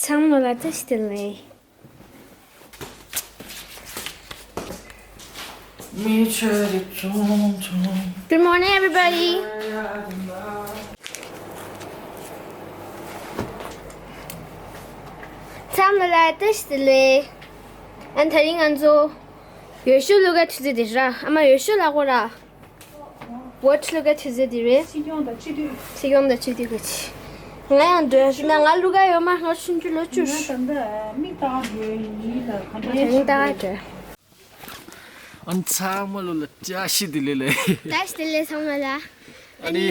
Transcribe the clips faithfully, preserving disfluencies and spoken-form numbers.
ཚང་མ་ལ་བཀྲ་ཤིས་བདེ་ལེགས། མི་ཆོས་རིག་ཚོང་ཚོང་། Good morning, everybody. ཚང་མ་ལ་བཀྲ་ཤིས་བདེ་ལེགས། ཨ་ནི་དེ་རིང་ང་ཚོ་འོས་ཤོག་བླུག་ག་དུས་ཚོད་དེ་ར། ཨ་མ་འོས་ཤོག་ལ་གོ་ར། Vote བླུག་ག་དུས་ཚོད་དེ་རེད། སྲིད་སྐྱོང་དང་སྤྱི་འཐུས། སྲིད་སྐྱོང་དང་སྤྱི་འཐུས་གོ་ཆི། ང་ཡང་འདོད་ན་ང་བླུག་ག་ཡོད་མ། ང་ཆུང་ཆུང་ལོ་བཅུ། ང་ད་ལྟ་མིག་ལྟ་ག་འགྲོ་ཡིན་ལ། ག་འདྲ། ད་རིང་ལྟ་ག་འགྲོ། ཨ་ནི་ཚང་མ་ལོ་ལ་བཀྲ་ཤིས་བདེ་ལེགས་ལེ། བཀྲ་ཤིས་བདེ་ལེགས་ཚང་མ་ལ། ཨ་ནི་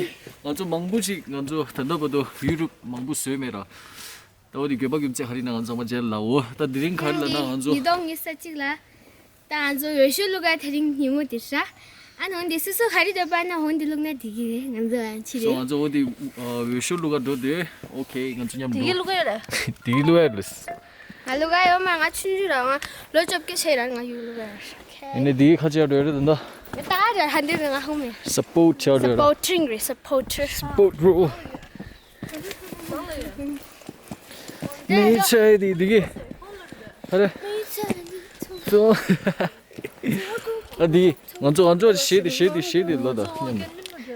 ང་ཚོ་མང་པོ་ཞིག་ང་ཚོ་ད་ལྟ་བར་དུ་ཡུ་ཊུབ་མང་པོ་བཟོས་མེད་ར། ད་འོ་དེ་དགོས་པ་རྒྱུ་མཚན་ག་རེ་ན་ང་ཚོ་ཚང་མ་མཇལ་ལ་འོ། ད་དེ་རིང་ག་རེ་ལབ་ན་ང་ཚོ་ཉིས་སྟོང་ཉི་ཤུ་རྩ་གཅིག་ལ། ད་ང་ཚོ་འོས་ཤོག་བླུག་ག་དེ་རིང་ཉིན་མོ་དེ་ར། ཨ་ནི་འོན་ཏེ་སོ་སོ་ག་རེ་འདོད་པ་ན་འོན་ཏེ་བླུག་ན་དེ་གི་རེད། ང་ཚོ་ཨ་ཕྱི་སོ་རེད། ང་ཚོ་འོ་དེ་འོས་ཤོག་བླུག་ག་འགྲོ་དུས་ཨོ་ཁེ་ང་ཚོ་མཉམ་དེ་གི་འགྲོ། བླུག་ག་ཡོད་རེད། དེ་གི་བླུག་ཡ་རེད། ང་བླུག་ག་ཡོད་མ། ང་ཆུང་ཆུང་ར། ང་ལོ་བཅོ་བརྒྱད་ཆགས་ར། ང་ཡུལ་བླུག་ག་ཡོད་རེད། ཨོ་ཁེ། ཡིན་ནའི་དེ་གི་ཁ་ཆེ་འགྲོ་རེད་ད། ད་ར་ཧ་འདི་ང་ཧོ་མེ། སཔོར་ཊི་བྱ་འགྲོ་རེད། སཔོར་ཊི་རེད། སཔོར་ཊི། སྤོ་རོ། མི་ཚེ་འདི་འདི་གི། ཧ་རེ། ཙོ། ཨ་འདི་ང་ཚོ་ང་ཚོ་ཞེས་ཏེ་ཞེས་ཏེ་ཞེས་ཏེ་ལོ་ད་མཉམ།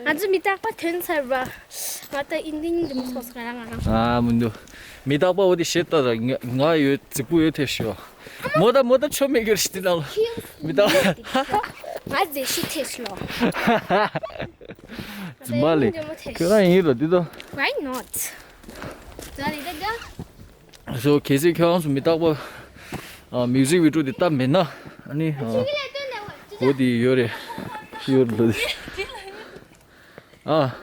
ང་ཚོ་མི་རྟག་པ་ཐོན་ཚར་བ། ང་ད་ཨིན་དིང་འདི་མོ་སོགས་ང་རང་ང་རང་། ཨ་མི་འདུག་མི་རྟག་པ་འོ་དེ་ཞེས་ད་ང་ཡོད་རྫིག་པོ་ཡོད་ཐེ་ཤོ། མོ་ད་མོ་ད་ཆོ་མེད་གི་རེད་དེ་ནང་ལ། མི་རྟག་པ། ང་རྫིག་ཤི་ཐེ་ཤོ། རྫུན་མ་ལས། ཁྱོད་རང་ཡིན་རོ་འདི་དོ། Why not? ཛ་རི་ད་དགའ། སོ་གལ་སྲིད་ཁྱོད་རང་ཚོ་མི་རྟག་པ། ཨ་མིའུ་ཟིག་བི་ཌི་ཡོ་འདི་ལྟ་མེད་ན། ཨ་ནི་ཨ་འོ་དེ་ཡོད་རེད། ཡོད་རེད། ཨ་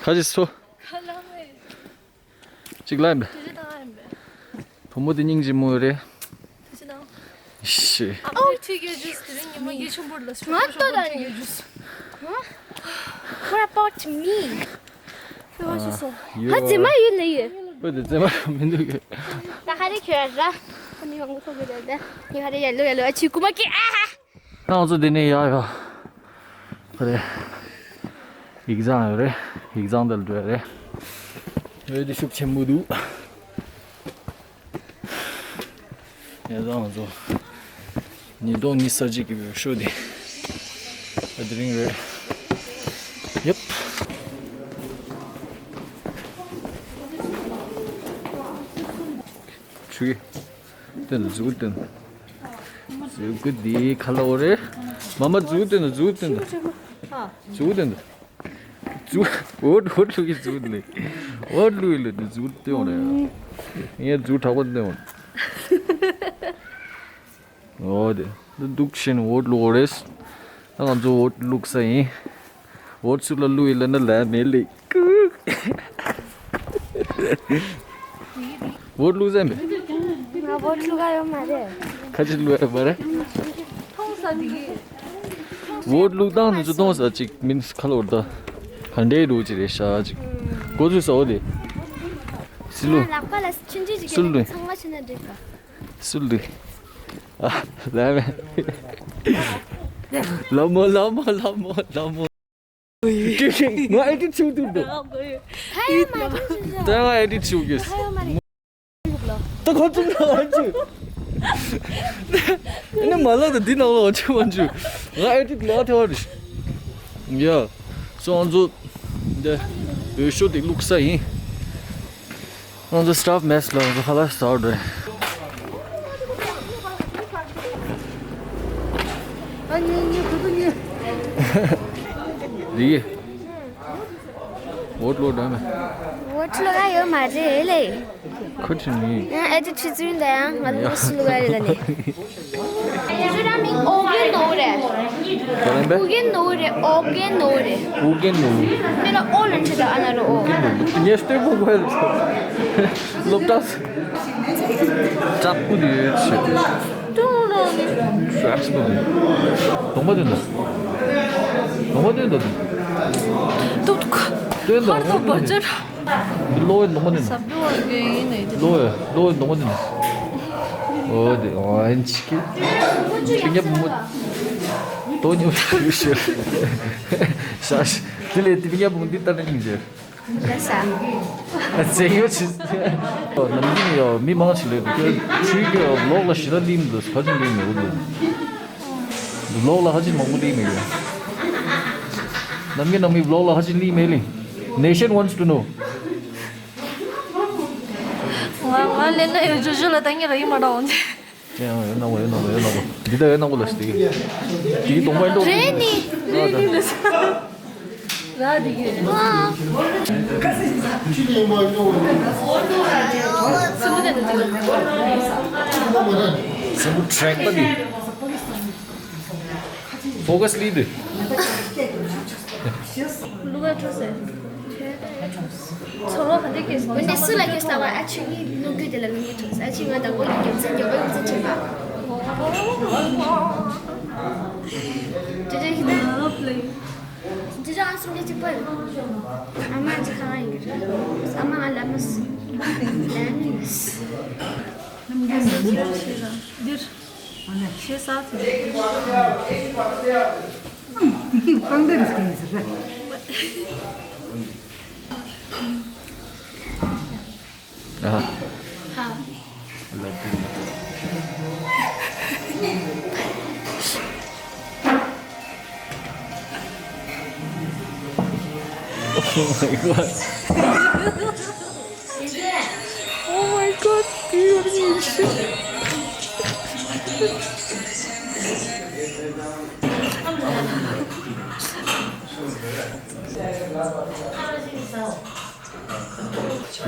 ཁ་ཅིག་སོ། གཅིག་ལ་ཡིན་པས། བུ་མོ་དེ་སྙིང་རྗེ་མོ་རེད། ཤི། ཨ་ཕོ་ཁྲིད་རྒྱུ་ཇུས་དེ་རིང་ཉི་མ་སྐྱེ་ཆུང་པོར་ལ་ང་ལྟོས་དང་ནི། What about me? ཧ་ཙི་མ་ཡོད་ལ་ཡོད། ཨོ་དེ་ཙི་མ་མི་འདུག་གི། ད་ཧ་རེ་ཁྱོད་ར། ཁོ་ནི་མང་པོ་ཐོག་གི་རེད་དེ། ནི་ཧ་རེ་ཡ་ལོ་ཡ་ལོ་ཨ་ཆི་ཀུ་མ་ཀི་ཨ་ཧ། ང་ཚོ་འདི་ནས་ཡར་ཡོད། ཁ་རེ། ཡིག་ཚང་ཡོད་རེད། ཡིག་ཚང་དེར་འགྲོ་ཡ་རེད། ཡོད་དེ་ཤུགས་ཆེན་པོ་འདུག་ཡིག་ཚང་ང་ཚོ་ཉིས་སྟོང་ཉི་ཤུ་རྩ་གཅིག་གི་འོས་ཤོག་དེ་ཨ་དེ་རིང་རེད། ཡབ། ཆུ་གི་སྟོན་དུ་འཛུགས་སྟོན། མཛུ་གུ་འདི་ཁ་ལོ་རེད། མ་མ་མཛུ་གུ་སྟོན་དང་མཛུ་གུ་སྟོན་དང་། མཛུ་གུ་སྟོན་དང་། མཛུ་འོ་འོ་ལུ་གི་མཛུ་ལེ། འོ་ལུ་ལུ་འདི་མཛུ་སྟོན་རེད། ངས་མཛུ་དྲག་པོ་སྟོན། འོ་དེ་འདུག་བཞིན་འོ་ལུ་རེད། ད་ང་ཚོ་འོ་ལུག་ས་ཡིན། འོ་ཚུར་ལ་ལུས་ལ་ན་ལ་མེ་ལེ། འོ་ལུག་ས་མེ། ང་འོ་ལུག་ག་ཡོད་མ་རེད། ཁ་ཅིག་ལུས་ཡ་མ་རེད། འོ་ལུག་དང་ནི་ཚོ་གཏོང་ས་ཅིག་མིན་ཁ་ལོར་ད། ག་འདྲའི་ལུག་ཅིག་རེད་ཤག་ཅིག་གོ་ཚུལ་ས་འོ་དེ། སི་ལུ། ལག་པ་ལ་ཆུན་ཆུན་ཅིག་སུ་ལུས། ཚང་མ་ཆུན་ན་འགྲིག་ག་སུ་ལུས། ཨ་ལ་མེ། ལ་མོ་ལ་མོ་ལ་མོ་ལ་མོ། ང་ཨེ་ཏི་ཆུ་དུ་འདུག་ཁ་ཡོད་མ་རེད་ཅི་ཟེར། ད་ང་ཨེ་ཏི་ཆུ་གིས། ཁ་ཡོད་མ་རེད། ད་ཁོ་ཚོ་ང་ཨེ་ཆུ། ཨེ་ནི་མ་ལག་ད་འདི་ནང་ལ་ཨེ་ཆུ་མ་ཆུ། ང་ཨེ་ཏི་ལ་ཐེ་བ་རེད། ཡ། སོང་ང་ཚོ། འདི། འོས་ཤོག་དེ་བླུག་ས་ཡིན། ང་ཚོ་སི་ཊཱཕ་མེས་ལ་ང་ཚོ་ཧ་ལ་ས་འོ་རེད། ཨ་ཉེ་ཉེ་ཁུ་ཚོ་ཉེ། འདི་གི། འོ་ལོ་འདྲ་མེད། འོ་ལོ་ཡ་ཡོད་མ་རེད་ལེ། ཁུ་ཆུ་ནི། ཡང་ཨེ་ཏི་ཆུ་ཚུན་ད་ཡང་ང་ཚོ་སུ་ལུག་ཡ་རེད་ལ་ནི། ཨོ་རྒན་ནོ་རེད། ག་རེ་འབད། ཨོ་རྒན་ནོ་རེད། ཨོ་རྒན་ནོ་རེད། ཨོ་རྒན་ནོ། དེ་ལ་ཨོ་ལ་འཁྲི་ད་ཨ་ན་རོ་ཨོ། ཨོ་རྒན་ནོ། ངས་ལྟོས་པོ་གོ་ཡ་རེད། སློབ་གྲྭ། ཀྲག་པོ་དེ་ཡོད་ཆེ། ཀྲག་པོ་དེ། གདོང་པ་དེ་འདྲ། གདོང་པ་དེ་འདྲ། ཏུག་ཏུག་དེ་འདྲ་ཧར་དུ་བར་ཅར། ལོ་ཡི་གདོང་པ་དེ་འདྲ། ལོ་ཡི་ལོ་ཡི་གདོང་པ་དེ་འདྲ། འོ་དེ་འོ་ཨན་ཅིག་གི་དེ་ཉབ་མོ། དོ་ཉོ་ཤུ་ཤུ། ཤ་ཤ། དེ་ལས་དེ་ཉབ་མོ་འདི་ལྟ་ན་སྙིང་རྗེ། ལ་ས། ཟེར་ཡོད་ཅི། ནམ་རྒྱུན་ཡོད་མི་མང་ཆེ་ལས་འདུག་ཁྱོད་ཁྱོད་ཀྱི་ལོག་ལ་ཞི་ལ་ལིམ་འདུག་ཁ་ཅིག་ལིམ་ཡོད་འདུག་ལོག་ལ་ཁ་ཅིག་མང་པོ་ལིམ་ཡོད། ནམ་རྒྱུན་ནམ་རྒྱུན་ལོག་ལ་ཁ་ཅིག་ལིམ་མེད་ལི། Nation wants to know. ང་ང་ལེན་ན་ཡོད་ཇོ་ཇོ་ལ་ད་ངེད་ར་ཡིན་མ་ར་འོང་། ཅན་ཡང་ཡོད་ན་གོ་ཡོད་ན་གོ་ཡོད་ན་གོ་འདི་ད་ཡོད་ན་གོ་ལ་ཞིག་དེ་གི་དེ་གི་གདོང་པ་ཡིན་འགྲོ། རེད་ནི། རེད་ནི་ལ་ས། ར་དེ་གི་རེད། ཨ། སེམས་པ་ཀྲེག་པ་དེ། ཕོ་ཀ་སི་ལི་དེ། ལུ་ག་ཁྲོ་སེ། ཚོར་བ་ག་འདྲ་སྐྱེས་སོང་། འོན་ཏེ་སུ་ལ་སྐྱེས་ལྟ་བ་ཨ་ཆུ་ཡིས་ནུ་གུ་དེ་ལ་ལུ་གུ་ཁྲོ་སེ་ཨ་ཆུ་ང་དང་པོ་ཡི་རྒྱུ་མཚན་རྒྱུ་མཚན་བྱེད་པ། ཅི་ཅི་ཞིག་ན། ཅི་ཅི་ཨ་སུམ་ཅི་གཅིག་པ་ཡིན། ཨ་མ་ཅི་གང་ཡིན་གི་རེད། ཨ་མ་ང་ལ་མི་སུ། ལ་མི་སུ། འདིར། ཞེས་ས་ཚོད། ཡིག་རྐང་འདྲ་རེ་ཟེར་ཟེར། ཨ། ཧ། Oh my god. Oh my god, do you have any issues?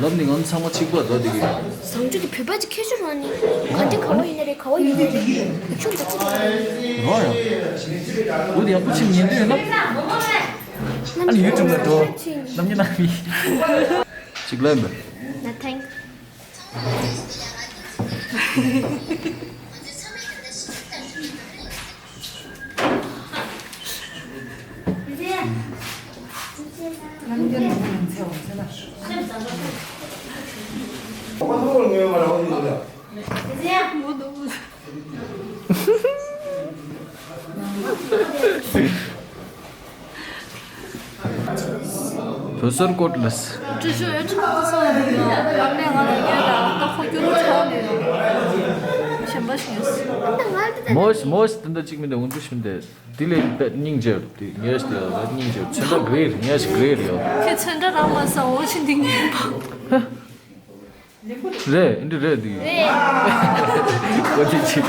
ལབ་ནི་ང་ཚང་མ་གཅིག་པ་འདྲ་འདི་གི། བཟང་སྤྱོད་ཀྱི་བོད་པ་ཅིག་ཁྱད་ཆོས་རང་ནི། ག་འདྲ་ག་བ་ཡིན་ན་རེད་ག་བ་ཡིན་ན་རེད། ཁྱོད་འདི་ཅི་རེད། རོ་ཡང་། འོ་དེ་ཡང་པོ་ཆེ་ཉན་འདོད་ཡོད་ན། ཨ་ནི་ཡུ་ཊུབ་ལ་འགྲོ། ནམ་ཉིན་ནམ་ཡིན། ཅིག་ལན་པ། Nothing. བོད་སར་ཀོ་ལ་སི། ཅི་ཞུ་ཨེ་ཁྲག་ཏུ་སོང་ཡོད་ཡོད་ལ་ནས་ང་ལ་ཉོས་ལ་ད་ཁོ་རྒྱུ་ལ་ཆོག་ནས་ཡོད། གཞན་པ་ཞིག་ཡོད། མོས་མོས་དེ་འདྲ་གཅིག་མིན་དེ་འུན་ཏུ་ཤིན་དེ་དེ་ལས་པད་སྙིང་རྗེ་དེ་ངས་དེ་ལ་སྙིང་རྗེ་ཚོན་ཁྲ་ག་རེ་ངས་ག་རེ་ཡོད། ཁྱེད་ཚོན་ཁྲ་རང་མ་ཟ་འོ་ཆི་འདི་ངས་པ། རེད། འདི་རེད་འདི། རེད། གོ་ཅིག་ཅིག་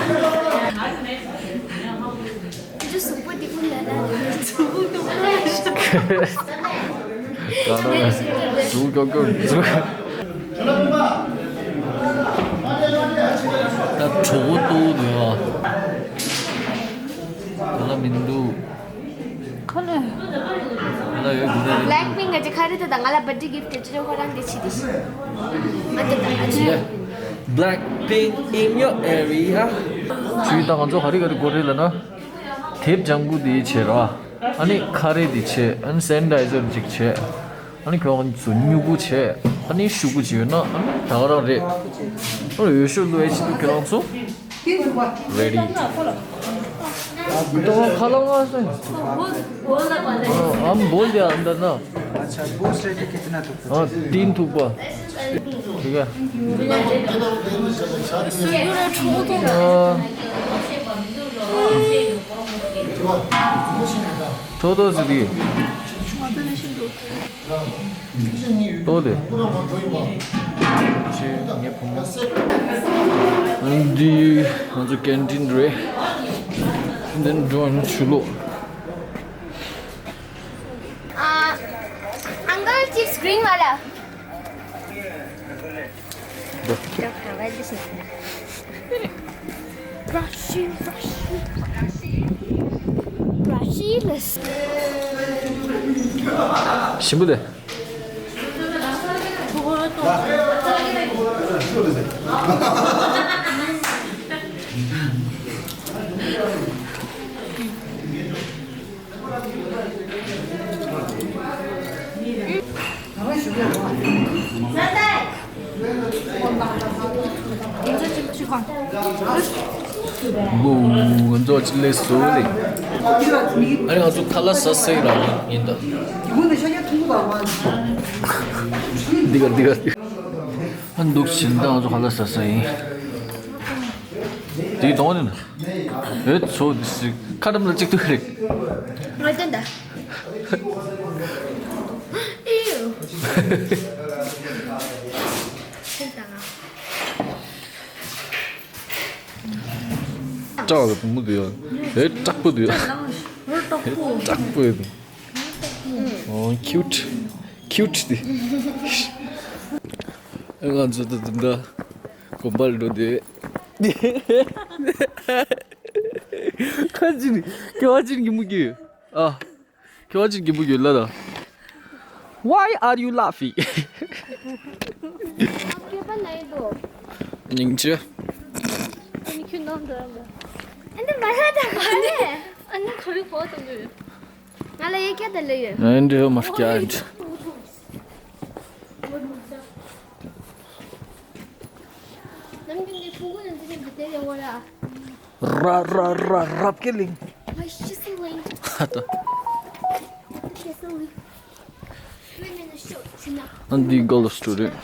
འདི་གཟུགས་པོ་འདི་ཀུན་ལ་ལ། གཟུགས་ཀྱོག་ཀྱོག་གཟུགས། ད་གྲོགས་པོ་ཏོ་འདུག་ཨ། ག་ལ་མི་འདུག་ཁ་ལས། ཁ་ལ་ཡོད་དགོས་རེད། Blackpink གི་ཁ་རི་དེ་དང་ང་ལ་birthday gift དེ་ཅི་ཁོ་རང་གི་ཆི་དེ་ཤི། ང་དེ་དང་ང་ཆི། Yeah. Blackpink in your area. ཆུའི་དང་ང་ཚོ་ག་རི་ག་རི་དགོས་རེད་ལ་ན། དེབ་ལྗང་གུ་དེ་བྱེད་ར། ཨ་ནི་ཁ་རི་དེ་བྱེད། ཨ་ནི་sanitizer གཅིག་བྱེད། ཨ་ནི་ཁྱོད་ཚོ་སྨྱུ་གུ་བྱེད། ཨ་ནི་ཤུ་གུ་བྱེད་ཡོད་ན་ཨ་ནི་ད་ག་རང་རེད། ཨ་ནི་འོས་ཤོག་བླུགས་ཡས་ཆི་འདུག་ཁྱེད་རང་ཚོ། Ready. ཁ་ལག་ང་སེ། हम बोल दिया अंदर ना। अच्छा, बहुत रेडी कितना तो। हाँ, तीन थुक्पा। ठीक है। हाँ। ཐོ་ཐོ་ཟི་དི། ཏོ་དེ། འདི་ང་ཚོ་ཀེན་ཊིན་རེད། འདི་འགྲོ་ན་ཆུ་ལོག་ཨ། Uncle, chips green वाला। Brazil, Brazil, Brazil. ཞིམ་པོ་དེ། ལོ། ང་ཚོ་ཅི་ལས་སུ་ལས། ཨ་ནི་ང་ཚོ་ཁ་ལག་ཟ་སའི་རང་ཡིན་ད། འདི་ག་འདི་ག་འདི་ག་ཨ་འདུག་ཕྱིན་ད་ང་ཚོ་ཁ་ལག་ཟ་ས་ཡིན། འདི་གདོང་ནི་ཨེ་ཚོ་འདི་སི་ཁ་འགྲམ་ལ་གཅིག་ཏུ་རེད། ང་ཏན་ད། ཨེ་ཡོ། ཤིན་ད་ང་། སྐྲ་ལ་བུ་མོ་དེ་ཡོད། ཨེ་དྲག་པོ་དེ་ཡོད། ཨེ་དྲག་པོ་ཡོད། ཨོ་ཁིའུཊ། ཁིའུཊ་དེ། ང་ཚོ་ད་དུང་ད་དགོན་པ་ལ་འགྲོ་དེ། ཁ་ཅིག་ནི་ཁྱོད་ཅིག་གི་མུ་གི་ཨ། ཁྱོད་ཅིག་གི་མུ་གི་ལ་ད། Why are you laughing? སྙིང་རྗེ། ཨ་ནི་ཁྱོད་ནང་འགྲོ་ཡ་མ། ཨ་ནི་མ་ལྷ་ད་ག་ནས། ཨ་ནི་ཁོ་རི་ཁོ་དང་འགྲོ་ཡོད། ང་ལ་ཡེ་སྐྱ་དང་ལེ་ཡོད། ཨན་འདྲེ་མ་སྐྱ་ཨན། ནམ་རྒྱུན་ནས་ཕྲུ་གུ་ནང་འཛིན་གྱི་དེ་ཡོང་བ་ར། ར་ར་ར་རབ་ཀྱི་ལིང་། ཨ་ཤི་སི་ལིང་། ཧ་ད། ཤི་སི་ལིང་། ཨན་འདི་ག་ལ་སྟོ་རེད།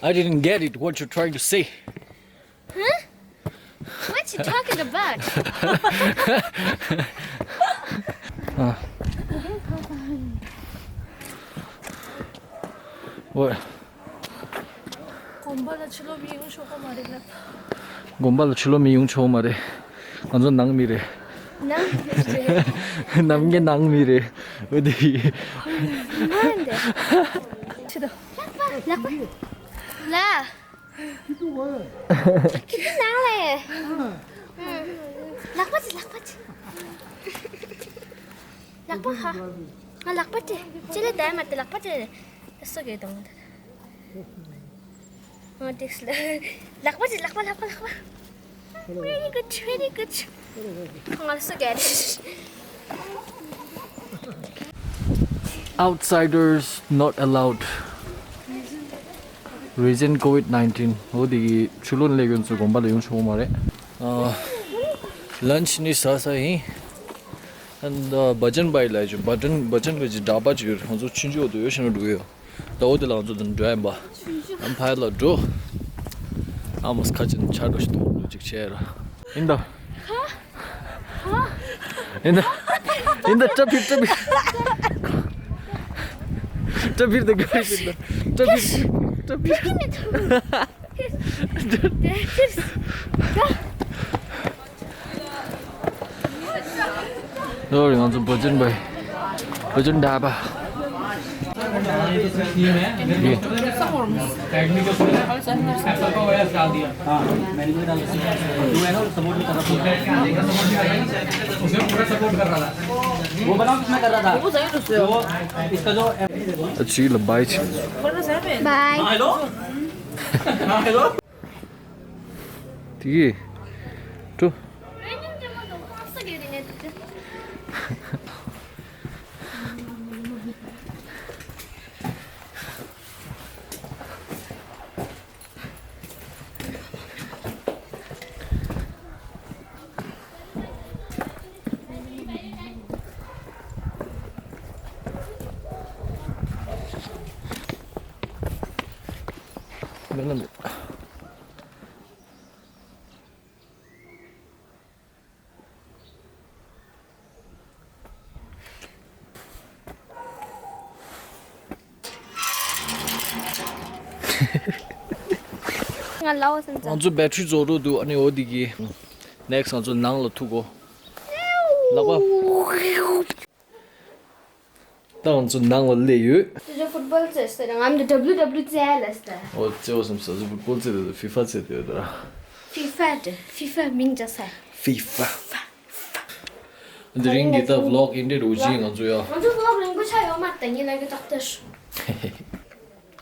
I didn't get it. What you trying to say? Huh? What you talking about? What? དགོན་པ་ལ་ཕྱི་ལོགས་མི་ཡོང་ཆོག་གི་མ་རེད་ལབ། དགོན་པ་ལ་ཕྱི་ལོགས་མི་ཡོང་ཆོག་མ་རེད། ང་ཚོ་ནང་མི་རེད། ནང་མི་རེད། ནང་གི་ནང་མི་རེད། འོ་དེ། མ་འདི། ཕྱི་དོ། ལག་པ། ལ། ཁྱི་ནང་ལ། ལག་པ་ཅི་ལག་པ་ཅི། ལག་པ་ཧ། ང་ལག་པ་ཅི། ཅི་ལས་ད་མ་དེ་ལག་པ་ཅི། ད་སོ་གེ་དང་། ང་དེ་སི་ལ། ལག་པ་ཅི་ལག་པ་ལག་པ་ལག་པ། Very good, very good. ང་སོ་གེ། Outsiders not allowed. Reason COVID nineteen. འོ་དེ་གི་ཆུ་ལོན་ལས་ཀྱོན་ཚོ་དགོན་པ་ལ་ཡོང་ཆོག་མ་རེད། ཨ། ལན་ཆི་ནི་ཟ་ས་ཡིན། ཨན་ད་བ་ཅན་བའི་ལ་ཅུ་བ་ཅན་བ་ཅན་གི་ཅི་འདྲ་པ་ཅིག་ཡོད། ང་ཚོ་ཆུན་ཅོག་ཏུ་ཡོད་ཤེས་ན་འགྲོ་གི་ཡོད། ད་འོ་དེ་ལ་ང་ཚོ་དང་འགྲོ་ཡིན་པ། ཨམ་ཕ་ཡ་ལ་འགྲོ། ཨ་མོ་ཁ་ཅན་ཆ་འགྲོ་ཞིག་ཏུ་འགྲོ་ཅིག་བྱས་ར། ཡིན་ད། ཡིན་ད། ཡིན་ད་ཏྲ་ཕིར་ཏྲ་ཕིར། ཏྲ་ཕིར་ད་ག་རེ་ཕིར་ད། ཏྲ་ཕིར། ཏྲ་ཕིར། ལོ་རེ་ང་ཚོ་བོ་ཅན་པའི་བོ་ཅན་ད་པ། वो बताओ कितना कर रहा था? वो बताओ कितना कर रहा था? वो सही तो है। वो इसका जो ཨ་ཅི་ལ་བའི་ཆི། bye. Hello. Hello. དེ་གི་ཀྲུ། ང་ལའོ་སན་ཙང་། ང་ཚོ་བེ་ཊི་རི་རྫོགས་འགྲོ་འདུག་ཨ་ནི་འོ་དེ་གི་ནེག་སི་ང་ཚོ་ནང་ལ་ཐུག་གོ། ལག་པ། ད་ང་ཚོ་ནང་ལ་སླེབས་ཡོད། དེ་ཚོ་ཕུཊ་བོལ་རྩེ་ཟེར། ང་མི་འདི་ཌབ་ལིའུ་ཌབ་ལིའུ་རྩེ་ལ་ཟེར། ཨོ་རྩེ་བ་སམ་ས་ཚོ་ཕུཊ་བོལ་རྩེ་དེ་ཚོ་ཧྥི་ཧྥ་རྩེ་དེ་ཡོད་ད་ར། ཧྥི་ཧྥ་དེ་ཧྥི་ཧྥ་མིང་ཅག་ས། ཧྥི་ཧྥ། དེ་རིང་འདི་ད་བི་ལོག་ཨིན་འདྲེ་རུ་ཅིང་ང་ཚོ་ཡ། ང་ཚོ་བི་ལོག་རིང་པོ་ཆགས་ཡོད་མ་རེད་ད་ངས་ལབ་རྒྱུ་ཏག་ཏག་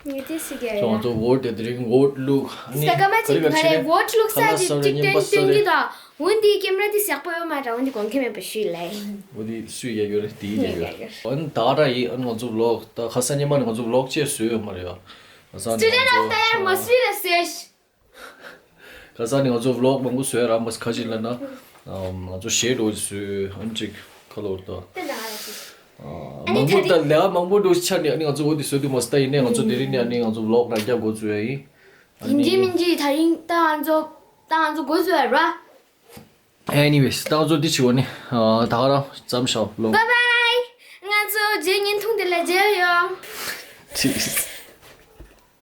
ངས་དེ་སི་གེ་ཡ། ང་ཚོ་ཝོཊ་དེ་རིང་ཝོཊ་བླུགས། ཨ་ནི་སྐ་མ་ཅིག་ག་རེ་ཝོཊ་བླུགས་ས་ཅིག་ཅིག་ཏན་ཏན་གི་ད། འོན་ཏེ་ཀེམ་ར་དེ་ཡག་པོ་ཡོད་མ་རེད། འོན་ཏེ་གོན་མཁན་མེད་པ་ཞུས་ལེ། འོ་དེ་སུས་ཡ་ཡོད་རེད་དེ་ཡ་ཡོད་རེད། འོན་ད་ར་ཡི་ཨ་ནི་ང་ཚོ་ཝི་ལོག་ད་ཁ་སང་ཉི་མ་ནས་ང་ཚོ་ཝི་ལོག་ཅེས་བཟོས་ཡོད་མ་རེད་ཡ། ང་ཚོ་Student of the year མ་བཟོས་ལ་ཟེར། ཁ་སང་ནས་ང་ཚོ་ཝི་ལོག་མང་པོ་བཟོས་ར་མ་ཁ་ཅིག་ལ་ན། ང་ཚོ་གཞས་འགྲོ་བཟོས་ཨ་ནི་ཅིག་ཁ་ལོར་ད། དེ་ན་ང་ར་ཅིག་མང་པོ་ད་ལས་ཀ་མང་པོ་འགྲོ་ཆ་ནས་ཨ་ནི་ང་ཚོ་འོ་དེ་བཟོ་དུས་མ་སྟ་ཡིན་ནས་ང་ཚོ་དེ་རིང་ནས་ཨ་ནི་ང་ཚོ་ལོག་ར་རྒྱག་འགོ་བཙུགས་ཡ་ཡིན། ཡིན་གཅིག་མིན་གཅིག་ད་རིང་ད་ང་ཚོ་ད་ང་ཚོ་འགོ་བཙུགས་ཡ་ར། Anyways, ད་ང་ཚོ་འདི་བྱེད་འོ་ནི་ད་ག་རང་མཚམས་བཞག་ལོ། Bye bye. ང་ཚོ་རྗེས་བརྙན་ཐུང་དེ་ལ་མཇལ་ཡོང་། Jeez.